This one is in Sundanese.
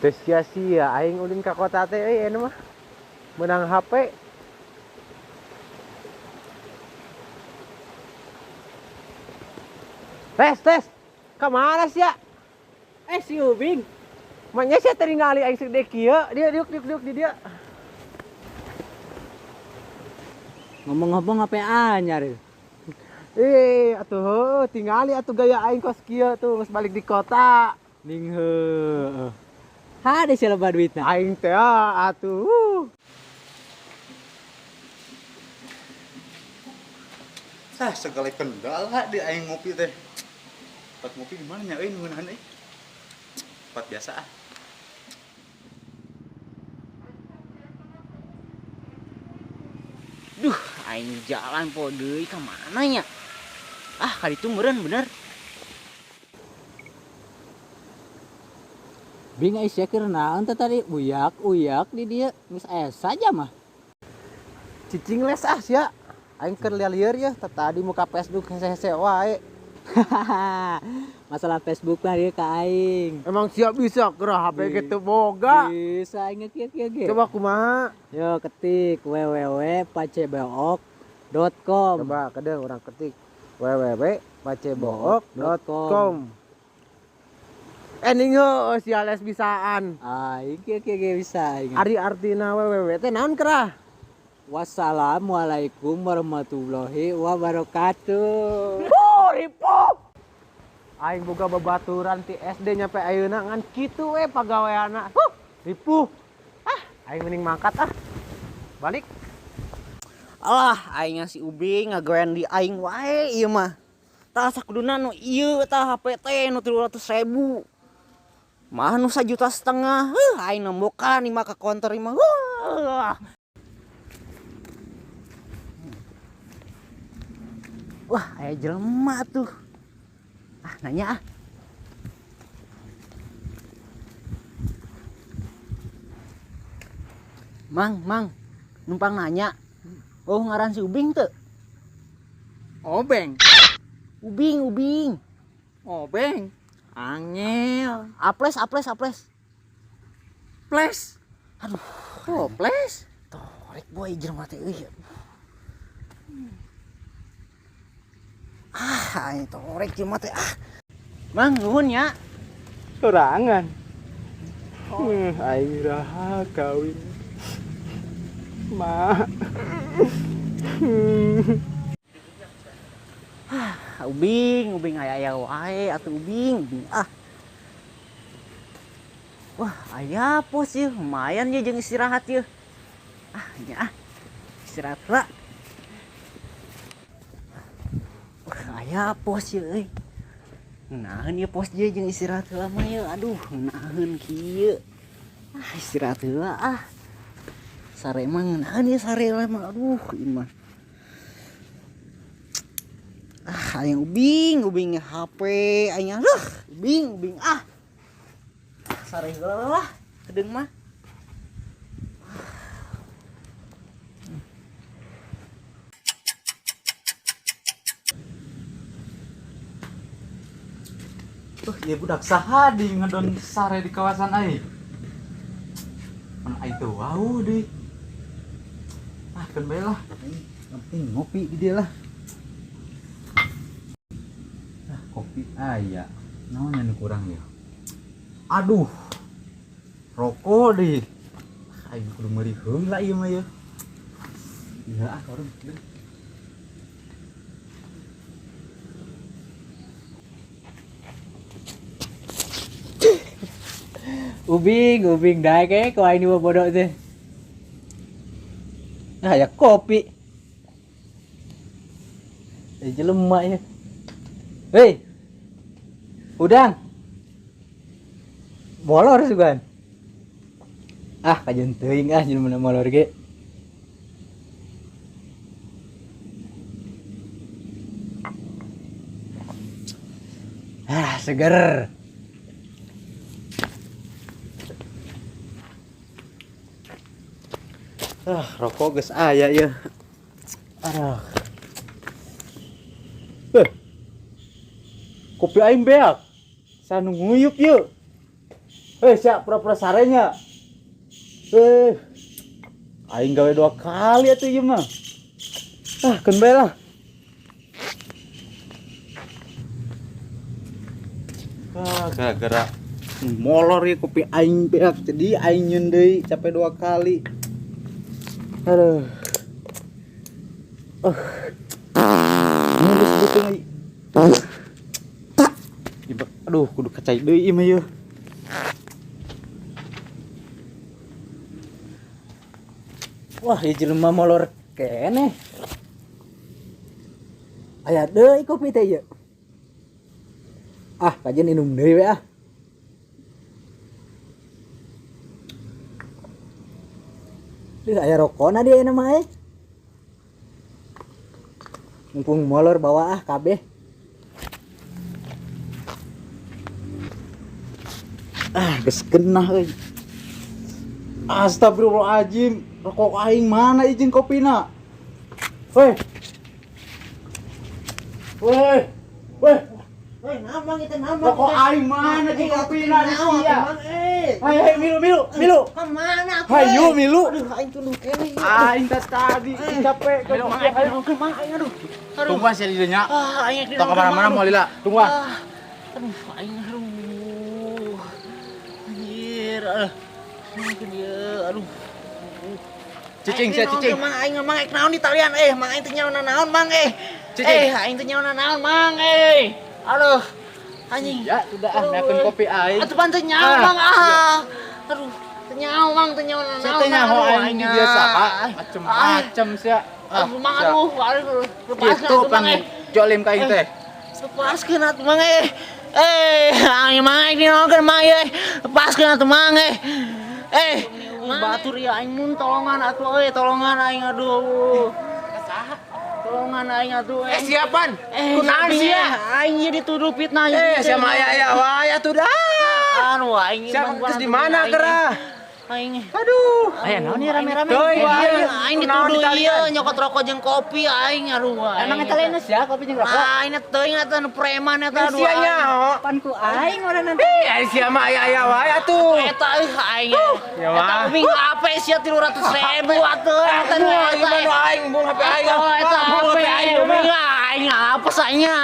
Teu sia-sia aing ulin ka kota teh euy ayeuna mah. Meunang HP. Tes, tes. Ka mana sia? Eh, si Ubing. Manya sia tadi ngali aing segede kieu. Dia diuk diuk diuk di dia. Ngomong-ngomong HP anyar. Eh, atuh heuh, tingali atuh gaya aing kos kieu tuh geus balik di kota. Ning heueuh. Hade sia loba duitna. Aing teh atuh. Ah, segala kendala di aing ngopi teh. Tempat ngopi di mana nya euy nu ngeunahan euy? Tempat biasa ah. Duh, aing jalan po deui ka mana nya? Ah, kaditu meureun bener. Bing ai sia keur naon teh tadi uyak-uyak di dieu geus aya saja mah. Cicing les ah sia. Aing keur lieur ya, tadi muka Facebook hese-hese wae. Masalah Facebook lah dia ka aing. Emang siap bisa geura HP gitu boga. Bisa aing kieu kieu ge. Coba kumaha? Yo ketik www.pacebook.com. Coba kedeung urang ketik www.pacebook.com. Eh ningo sia les bisaan. Aing kieu kieu ge bisa aing. Ari artina www teh naon kerah? Wassalamualaikum warahmatullahi wabarakatuh. Oh, ripuh. Aing boga babaturan ti SD nyampe ayeuna ngan kitu we pagaweana. Huh, ripuh. Ah, aing mending mangkat ah. Balik. Alah, aing si Ubing ngagawean di aing wae ieu mah. Tah sakuduna nu ieu tah HP teh nu 300.000. Mah nu 1,5 juta. Heuh, aing nembokan ieu mah ka konter ieu mah. Wah. Wah, aya jelema tuh. Ah, nanya ah. Mang, mang, numpang nanya. Oh, ngaran si Ubing teu? Obeng. Ubing, Ubing. Obeng. Angel. Aples, aples, aples. Ples. Aduh, Oh, ples. torek boy jelema teh euy. Ah, aing torek jelema teh ah. Mang, nuhun ya. Sorangan. Oh. Aing raha kawin. Ma. Ah, Ubing, Ubing aya-aya wae atuh Ubing, Ubing ah. Wah, aya pos ieu, lumayan ye jeung istirahat ye. Ah, nya ah. Istirahat heula. Wah, aya pos ieu euy. Naheun ieu pos ieu jeung istirahat heula mah ieu. Aduh, naheun kieu. Ah, istirahat heula ah. Sare mah ngeunaheun ieu sare mah. Aduh, ieu mah. Ah, aing Ubing, Ubing HP aing aduh, Ubing, Ubing ah. Sare heula lah, kedeung mah. Tuh, ieu budak saha di ngedon sare di kawasan aing. Mana aing teu wau deui. Ah, keun bae lah. Yang penting ngopi di dia lah. Ah, kopi aya. Naon nya nu kurang ya? Aduh. Rokok deui. Aing kudu meuli heula ieu mah ya. Iya ah, warung. Ubing, Ubing daek eh ku aing mah bodoh teh. Nah, aya kopi. Eh jelema ya. Hei. Udang. Molor sugan. Ah, kajeun teuing ah jelema molor ge. Ah, seger. Ah, rokok geus aya ieu. Aduh. Kopi aing beak. Sanu nguyup yeuh. Siap pura-pura sarenya. Aing gawe 2 kali atuh ieu mah. Ah, keun bae lah. Ah, gara-gara molor ieu kopi aing beak jadi aing nyeun deui capek 2 kali. Aduh. Mulus beuteung euy. Aduh, kudu kacai deui ieu mah ieu. Wah, ieu jelema molor keneh. Aya deui kopi teh ieu. Ah, kajian minum deui we ah. Duh, aya rokona dia ayeuna mah euy. Mumpung molor bawa ah kabeh. Ah, geus genah euy. Astagfirullahaladzim, rokok aing mana izin kopina? Weh. Weh. Weh. Weh, namang itu namang. Rokok aing mana jeung kopina di sia? Hai, hai, milu milu milu. Ka mana atuh? Hayu milu. Aduh, aing tunduh keneh. Aing teh tadi capek. Milu, mang aing mang aing aduh. Tungguan sia di dinya. Ah, aing Tong ka mana-mana moal lila. Tungguan. Aduh, aing aduh. Anjir, aduh. Dia, aduh. Cicing sia cicing. Mang aing mang aing naon di talian mang aing teh nyaona naon mang aing teh nyaona naon mang Aduh. Anjing. Ya, sudah ah meakeun kopi aing. Atuh pan teh nyaho mang ah. Aduh, teh nyaho mang teh nyaona naon. Sia teh nyaho aing di biasa macem-macem sia. Aduh mang aduh, aduh. Kitu pang jolim ka aing teh. Lepaskeun atuh mang aing mang aing dinaonkeun mang Lepaskeun atuh mang batur ya aing mun tolongan atuh euy, tolongan aing aduh. Tolongan aing atuh. Siapan? Kunaon sia? Aing ieu dituduh fitnah. Sia mah aya wae atuh dah. Anu aing siapa geus di mana geura? Aing. Aduh. Aya naon ieu rame-rame? Aing dituduh ieu nyokot rokok jeung kopi aing aduh. Emang eta lain sia kopi jeung rokok? Aing teuing eta nu preman eta aduh. Sia nyaho. Pan ku aing urang nanti. Sia mah aya wae atuh. Eta euy aing. Eta ubing HP sia 300.000 atuh. Eta nu eta aing bung HP aing. Eta HP aing ubing aing apa saenya.